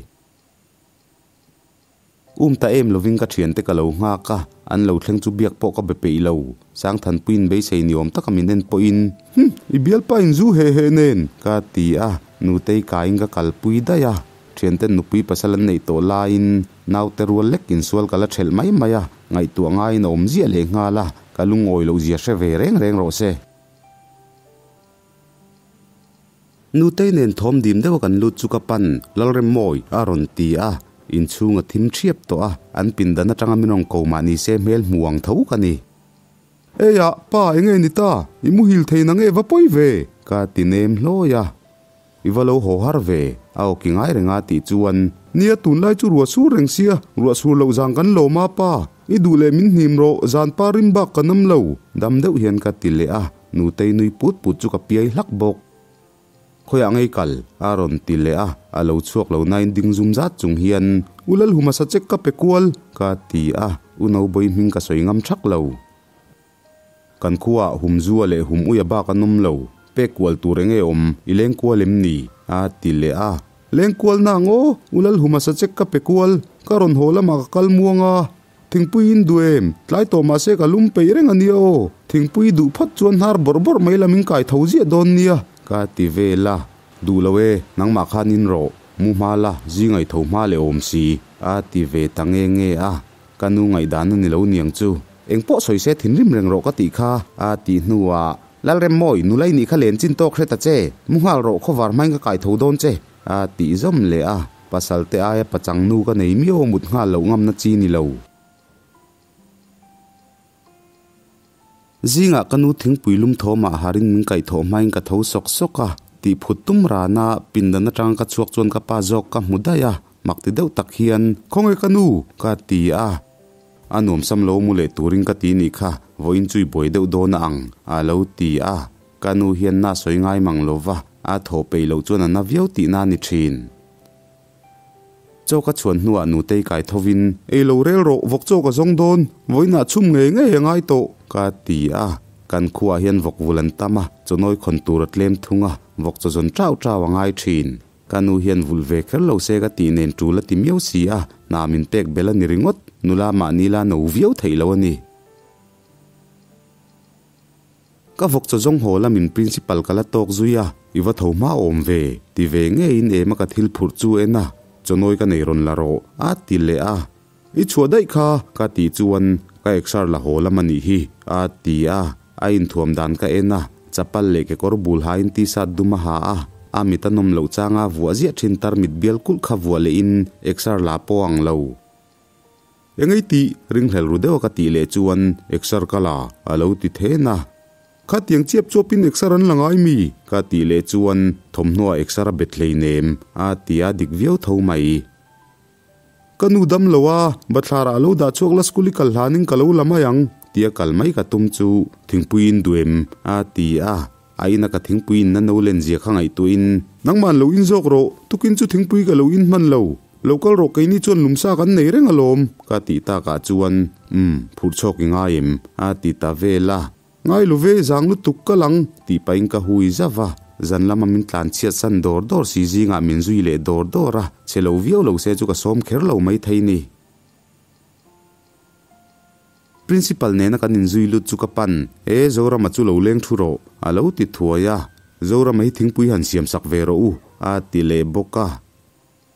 Um ta em lovin ka thiante ka lo nghak a, an lo thleng chu biak pawh ka be peih lo. Sangthanpuiin beisei ni awm taka min en pawhin, Hum, i bialpa in zu heh heh nen, ka ti a, nutei kaiin ka kalpui daih a. Thianten nupui pasal an neih tawh laiin naute rual lek insual ka la thelh mai mai a, ngaihtuah ngaiin a awm ziah leh nghal a, ka lungawi loh zia hre ve reng reng rawh se. Nutei nen thawm dim deuha kan lut chu ka pan, Lalremmawi, a rawn ti a, inchhung a thim thiap tawh a, an pindan atanga min rawn ko mah ni se hmel hmu ang tho ka ni. Eiah, pa enge ni ta? I muhil thei nang e va pawi ve? ka ti nem hlawi a. I va lo haw har ve, a aw ki ngai reng a tih chuan. Nia, tunlai chu ruah sur reng sia, ruah sur loh zan kan lawm a pa, i duh leh min hnim rawh, zan pa rim bak ka nam lo, dam deuh hian ka ti leh a, nutei nui put put chu ka piai hlak bawk. Khawiah ngei kal? a rawn ti leh a, a lo chhuak lo nain ding zum zat chung hian, U Lalhuma sa chek ka pe kual, ka ti a, U Nobawi hming ka sawi ngam thak lo. Kan khuaah hum zua leh hum uia bak an awm lo, pek kual tur enge awm, i leng kual em ni? a ti leh a. Leng kual na ang aw, u Lalhuma sa chek ka pe kual, ka rawn haw lamah ka kal muang a. Thingpui in duh em? Tlai tawh mah se ka lum peih reng a nia aw, thingpui duh phawt chuan hnar bawrh bawrh mai lam in kai tho ziah dawn nia, ka ti vel a. Duh lo e, nangmah khan in rawh, mu hma la, zingai tho hma leh awm si, a ti ve ta nge nge a. Ka nu ngaihdan a ni lo niang chu. Eng pawh sawi se thinrim reng rawh ka tih kha, a tih hnuah, Lalremmawi, nula i nih kha len chin tawk hre ta che, mu nghal rawh khawvar hmain ka kai tho dawn che, a tih zawm leh a. Pasal te aia pachang nu ka nei miau a mut nghal loh ngamna chi ni lo. Zingah ka nu thingpui lum thawmah harin min kaihthawh hmain ka tho sawk sawk a, tih phut tum rana pindan atanga ka chhuak chuan ka pa zawk ka hmu daih a, mak ti deuh tak hian, Khawnge ka nu? ka ti a. A nuamsam lo mu leh turin ka ti nih kha, vawiin chui buai deuh dawn a ang, a lo ti a. Ka nu hian na sawi ngai mang lo va, a thaw peih loh chuan a na viau tihna a ni thin. Chaw ka chhuan hnuah nutei kai thovin, Ei lo rel rawh, vawk chaw ka zawng dawn, vawiinah chhum ngei ngei a ngai tawh, ka ti a. Kan khuaah hian vawk vul an tam a, chawnawi khawn tur a tlem thung a, vawk chaw zawn chau chau a ngai thin. Ka nu hian vulh ve kher lo se ka tih nen tul a ti miau si a, hna min pek bel a ni ringawt, nula mahni la no viau theih lo a ni. Ka vawk chaw zawng haw lamin principal ka la tawk zui a, i va tho hma awm ve, ti ve ngeiin ema ka thil phurh chu en a, chawnawi ka nei rawn la rawh, a ti leh a. I chhuah daih kha, ka tih chuan ka exer la haw lam a nih hi, a ti a, a inthuam dan ka en a, chapal leh kekawr bul hain t-shirt dum a ha a, a mit a nawm loh changa vuah ziah thin tarmit bial kulh kha vuah lehin exer la pawh ang lo. Engei tih ringhlel ru deuha ka tih leh chuan exer ka la a lo ti then a. Khatiang chiap chuapin exer an la ngai mi? ka tih leh chuan thawmhnaw ah exer a bet hleinem a ti a dik viau tho mai. Ka nu dam lo a, bathlar ah lo dah chhuak la school i kal hlanin ka lo la mai ang tia kal mai ka tum chu thingpui in duh em? a ti a, a ina ka thingpui in na no len zia kha ngaihtuahin nangmah an lo in zawk rawh, tukin chu thingpui ka lo in hman lo. Lo kal rawh keini chuan lumsa kan nei reng alawm, ka tih takah chuan, Umm, phurh chhawk i ngai em? a ti ta vel a. Ngai lo ve, zang lutuk ka lang, tih pahin ka hui zauh a. Zan lama min tlan chhiat san dawr dawr si zingah min zui leh dawr dawr a, chhe lo viau lo se chu ka sawm kher lo maithei ni. Principal nena kan inzui lut chu ka pan, E Zorama chu lo leng thu rawh, a lo ti thuai a. Zorama hi thingpui han siam sak ve rawh u, a ti leh bawk a.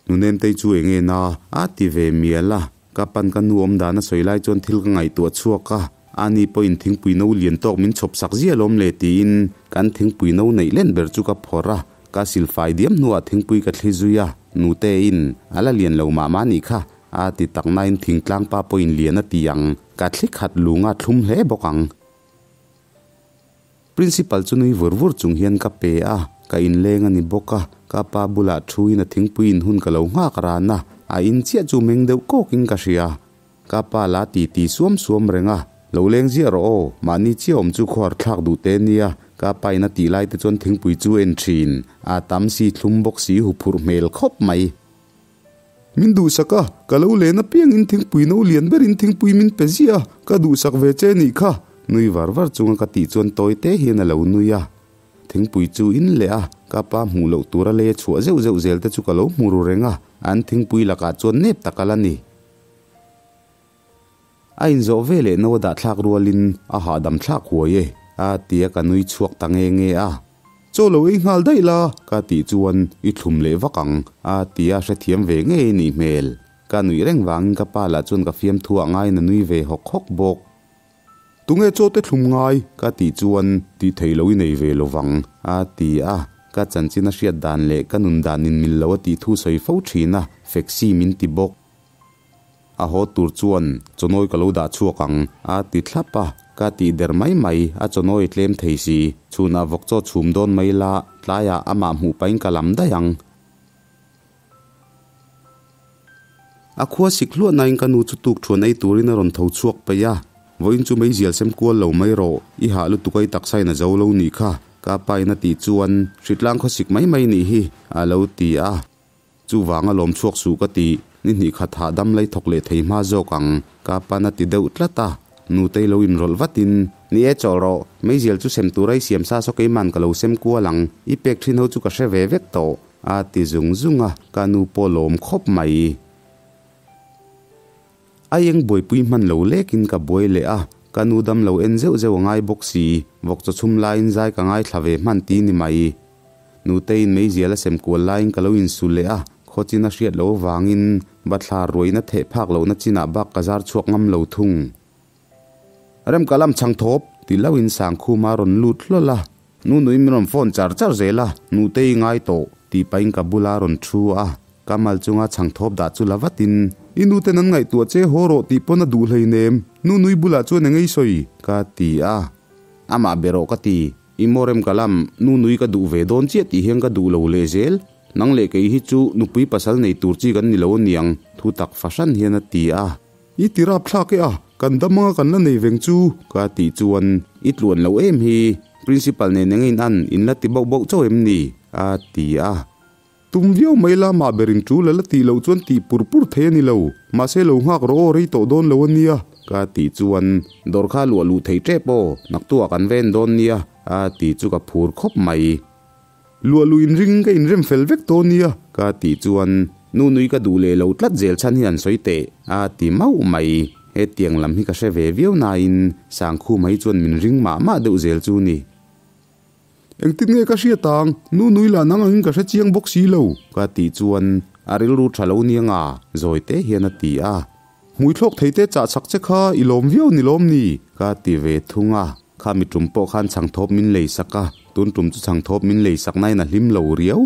Nunemtei chu eng nge na? a ti ve mial a. Ka pan ka nu awm dan a sawi lai chuan thil ka ngaihtuah chhuak a, ani pawhin thingpui no lian tawk min chhawp sak ziah alawm le tiin kan thingpui no neih len ber chu ka phawrh a, ka silfai diam hnuah thingpui ka thli zui a, Nuteiin a la lian lo mah mah nih kha a ti tak nain thingtlang pa pawhin lian a ti ang, ka thli khat lunga thlum hle bawk ang. Principal chu nui vur vur chung hian ka pe a, ka inleng a ni bawk a, ka pa bulah thuin a thingpui in hun ka lo nghak ran a, a in chiah chu meng deuh kawkin ka hria. Ka pa la ti ti suam suam reng a, lo leng ziah rawh aw, mahni chiah awm chu khuar thlak duh te nia, ka pa in a tih lai te chuan thingpui chu en thin, a tam si thlum bawk si huphurh hmel khawp mai. Min duhsak a, ka lo len apiangin thingpui no lian berin thingpui min pe ziah a, ka duhsak ve che nih kha, nui var var chunga ka tih chuan tawi te hian a lo nui a. Thingpui chu in leh a, ka pa hmuh loh tura lei a chhuah zeuh zeuh zel te chu ka lo hmu ru reng a, an thingpui lakah chuan nep tak a la ni. A inzawh ve leh no a dah thlak rualin a hahdam thlak huai e, a ti a ka nui chhuak ta nge nge a. Chaw lo ei nghal daih la, ka tih chuan i thlum leh vak ang, a ti a hrethiam ve ngei nih hmel. Ka nuih reng vangin ka pa lah chuan ka fiamthu ah ngaiin a nui ve hawk hawk bawk. Tunge chaw te thlum ngai? ka tih chuan tih theih loh i nei ve lo vang, a ti a. Ka chanchin a hriat dan leh ka nun dan in mil lo a tih thu sawi fo thin a, fexi min ti bawk. A haw tur chuan chawnawi ka lo dah chhuak ang, a ti thlap a. Ka tih der mai mai, a chawnawi tlem thei si. Chhunah vawk chaw chhum dawn mai la, tlaiah amah hmuh pahin ka lam daih ang. A khua sik hluah nain ka nu chu tuk thuan ei turin a rawn tho chhuak peih a. Vawiin chu meizial sem kual lo mai rawh, i hah lutuk a i taksa in a zo lo nih kha, ka pa in a tih chuan hritlang khaw sik mai mai nih hi, a lo ti a. Chuvang a lawm chhuak suh ka ti, ni hnih khat hah dam lei thawk leh thei hma zawk ang, ka pan a ti deuh tlat a. Nutei lo inrawlh vatin, Ni e chawl rawh, meizial chu sem tura i siam sa saw keiman ka lo sem kual ang, i pek thin ho chu ka hre ve vek tawh, a ti zung zung a, ka nu pawh lawm khawp mai. A eng buaipui hman lo lekin ka buai leh a, ka nu dam lo en zeuh zeuh a ngai bawk si, vawk chaw chhum laiin zai ka ngaithla ve hman ti ni mai. Nuteiin meizial a sem kual laiin ka lo insu leh a, khawchin a hriat loh avangin bathlar ruain a theh phak lohna chinah bak ka zar chhuak ngam lo thung. Rem ka lam chhang thawp ti loin Sangkhuma a rawn lut hlawl a, Nu nui min rawn phone char char zel a, Nutei ngai tawh tih pahin ka bula a rawn thu a, ka mal chunga chhang thawp dah chu la vatin, I nuten an ngaihtuah che haw rawh tih pawn a duh hleinem, nu nui bulah chuan eng ei sawi? ka ti a, amah be rawh ka ti, I maw rem ka lam, nu nui ka duh ve dawn chiah tih hian ka duh lo leh zel, nang leh kei hi chu nupui pasal nei tur chi kan ni lo aniang, thu tak fahran hian a ti a. I ti rap thlak e a, kan dam anga kan la nei veng chu ka tih chuan i tluan lo em hi, Principal nen eng in an in la ti bauh bauh chauh em ni? a ti a. Tum viau mai la mah ber in tul a la tih loh chuan tih pur pur thei a ni lo, mahse lo nghak rawh aw rei tawh dawn lo a nia ka tih chuan dawr kha luah luh thei tep aw, naktuah kan ven dawn nia a ti chu ka phur khawp mai. Luah luh inring ka inrem fel vek tawh nia ka tih chuan nu nui ka duh leh lo tlat zel chhan hi an sawi teh a ti mauh mai. Hetiang lam hi ka hre ve viau nain Sangkhuma hi chuan min ring mah mah deuh zel chu ni. Engtin nge ka hriat ang, nu nui lah nang angin ka hre chiang bawk si lo ka tih chuan a rilru tha lo nia nga zawi te hian a ti a. Hmui thlawk thei te chah chak che kha i lawm viau ni lawm ni? ka ti ve thung a. Kha mi tum pawh khan chhangthawp min lei sak a, tun tum chu chhangthawp min lei sak nain a hlim lo riau.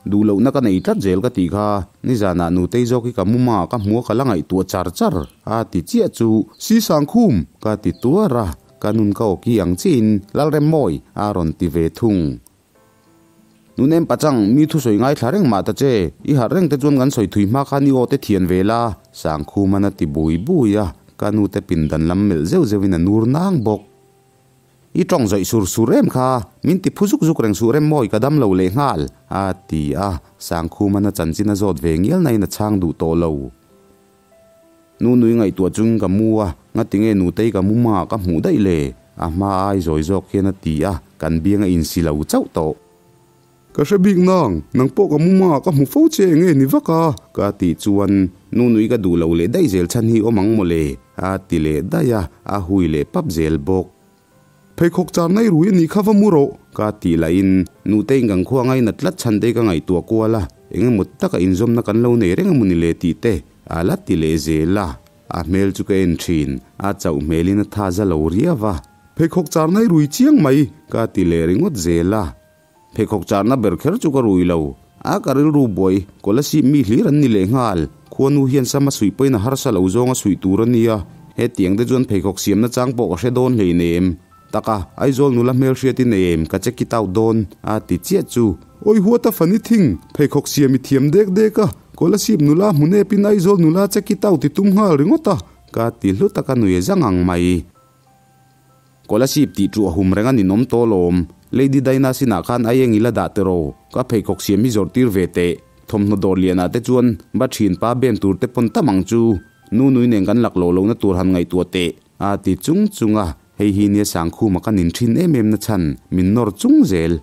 Duh lohna ka nei tlat zel ka tih kha, nizanah nutei zawk hi ka muma ka hmua ka la ngaihtuah char char a ti chiah chu Si Sangkhum! ka ti tuar a, ka nun ka awki ang chiin Lalremmawi a rawn ti ve thung. Nunem pachang, mi thusawi ngaithla reng mah ta che, i harh reng te chuan kan sawi thui hma khan i aw te thian ve la, Sangkhuman a ti bui bui a, ka nu te pindan lam melh zeuh zeuhin a nur nang bawk. I tawng zawih sur sur em kha, min ti phu zuk zuk reng suh rem mawi ka dam lo leh nghal, a ti a, Sangkhuman a chanchin a zawt ve ngial nain a chhang duh tawh lo. Nu nui ngaihtuah chungin ka mu a, ngatinge nutei ka mu hmangah ka hmuh daih le? A hma ai zawi zawk hian a ti a. Kan biang a insi lo chauh tawh. Ka hre bik nang, nang pawh ka muma ka hmu fo che enge ni vak a? Ka tih chuan, Nu nui ka duh lo leh daih zel chhan hi awm ang mawle, a ti leh daih a, a hui leh pap zel bawk. Pheikhawk char nai rui a nih kha va mu rawh, ka tih lahin Nutei'n kan khua ngainat tlat chhan te ka ngaihtuah kual a, eng emaw taka inzawmna kan lo nei reng emaw ni le tih te a la ti leh zel a, a hmel chu ka en thin, a chauh hmelin a tha za lo riau a. Pheikhawk char nai rui chiang mai, ka ti leh ringawt zel a. Pheikhawk charna ber kher chu ka rui lo. A ka rilru buai, Kolasib mi hlir an ni leh nghal. Khuanu hian sama suih pawhin a harsa lo zawng a suih tur a nia. Hetiang te chuan pheikhawk siamna chang pawh ka hre dawn hleinem. Taka, Aizawl nula hmelhriat i nei em, ka check it out dawn, a ti chiah chu. Awi huat a fani thing, pheikhawk siam i thiam dek dek a, Kolasib nula hmu nepin Aizawl nula check it out i tum nghal ringawt a, ka ti hlu taka nui zang ang mai. Kolasib tih chu a hum reng a ninawm tawh alawm. Lady Dinah sinah khan ai eng ila dah tiraw? Ka pheikhawk siam hi zawrh tir ve teh. Thawmhnaw dawr lianah te chuan ba thin pa bem tur te pawn tam ang chu. Nu nui nen kan lak loh lohna tur han ngaihtuah teh. A ti chung chung a, hei hi nia Sangkhuma ka nin thin em em na chhan min nawr chung zel.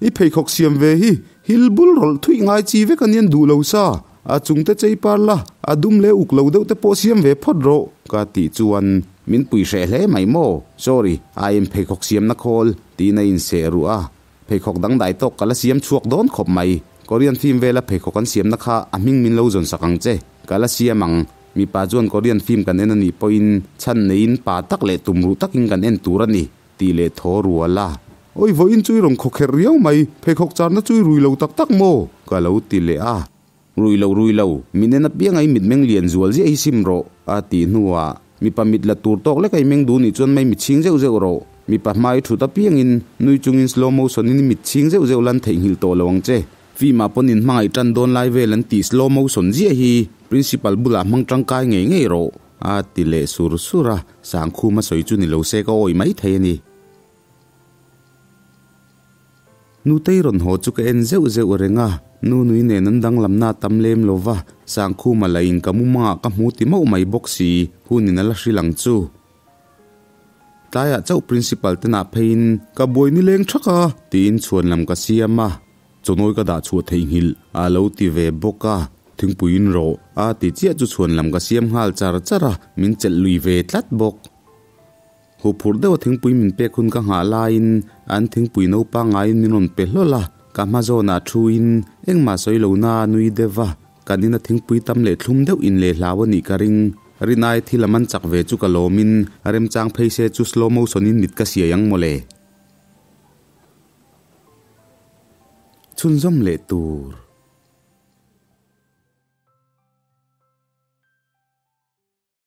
I pheikhawk siam ve hi hil bul rawlh thuih ngai chi vek a nian duh lo sa, a chungte chei par la, a dum leh uk lo deuh te pawh siam ve phawt rawh, ka tih chuan min pui hreh hle mai maw? Sorry, I am pheikhawk siamna khawl, tiin a inseh ruh a, pheikhawk dangdai tawk ka la siam chhuak dawn khawp mai. Korean film vela pheikhawk an siamna kha a hming min lo zawn sak ang che, ka la siam ang. Mipa chuan Korean film kan en a nih pawhin chhan neiin pa tak leh tumruh takin kan en tur a ni. Tih leh thaw rual a. Awi vawiin chu i rawn khaw kherh riau mai, pheikhawk charna chu i rui lo tak tak maw? Ka lo ti leh a. Rui lo, rui lo, min en apiang a i mitmeng lian zual ziah hi sim rawh, a tih hnuah, mipa mit la tur tawk lek a i meng duh nih chuan mai mit chhing zeuh zeuh rawh. Mipa hma i thut apiangin nui chungin slow motion in i mit chhing zeuh zeuh lan theihnghilh tawh lo ang che. Film ah pawn in hmangaih tan dawn lai vel an tih slow motion ziah hi principal bulah hmang tangkai ngei ngei rawh. A ti leh sur sur a, Sangkhum a sawi chu ni lo se ka awih mai thei a ni. Nutei rawn haw chu ka en zeuh zeuh reng a, nu nui nen an danglamna a tam lem lo va, Sangkhuma la in ka mumangah ka hmu ti mauh mai bawk si, hunin a la hrilh ang chu. Tlaiah chauh Principal te nah pheiin ka buai nileng thak a, tiin chhuan lam ka siam a. Chawnawi ka dah chhuah theihnghilh a lo ti ve bawk a, thingpui in rawh a ti chiah chu chhuan lam ka siam nghal char char a, min chelh lui ve tlat bawk. Huphurh deuha thingpui min pek hun ka nghah laiin an thingpui no pangaiin min rawn pe hlawl a, ka hma zawnah thuin engmah sawi lo na a nui deuh va, kan ina thingpui tam leh thlum deuh in leh hlau a nih ka ring. Rinai thil a man chak ve chu ka lawmin remchang phei se chu slow motion in mit ka siai ang mawle. Chhunzawm leh tur.